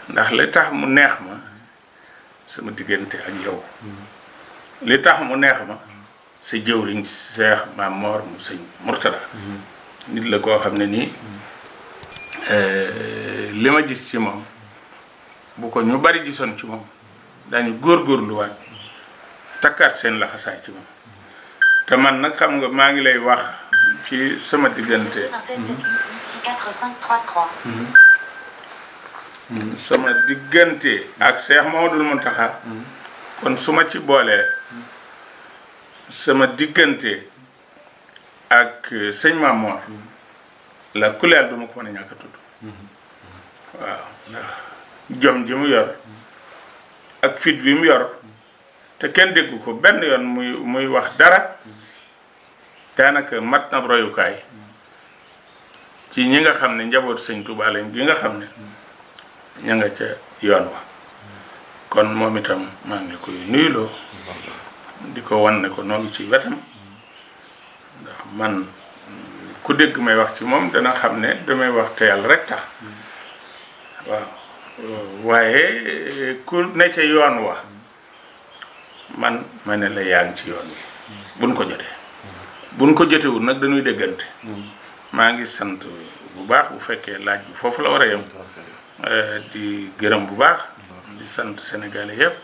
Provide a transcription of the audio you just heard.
ndax li tax mu neex ma sama diggante ak yow li tax mu neex ma sa jëwriñ Cheikh Maam Mor mu sëñ Murtada nit la koo xam ne nii li ma gis ci moom bu ko ñu bari gisoon ci moom dañu góorgóorluwaat takkaat seen laxasaay ci moom te man nag xam nga maa ngi lay wax ci sama diggante sama diggante ak Cheikh Mamadou Mountakha kon su ma ci boolee sama diggante ak sëñ Maam Mor la kuleel duma ko mën a ñàkk a tudd waaw ndax jom ji mu yor ak fit bi mu yor te kenn déggu ko benn yoon muy wax dara daanaka mat na royukaay ci ñi nga xam ne njabootu sëñ Tuubaa lañ gi nga xam ne ña nga ca yoon wa kon moom itam maa ngi koy nuyuloo di ko wan ne ko noo ngi ci wetam ndax man ku dégg may wax ci moom dana xam ne damay wax te yàlla rek tax waaw waaye ku ne ca yoon wa man ma ne la yaa ngi ci yoon wi buñ ko jotewul nag dañuy déggante maa ngi sant bu baax bu fekkee laaj bi foofu la war a yem di gërëm bu baax di sant sénégalais yëpp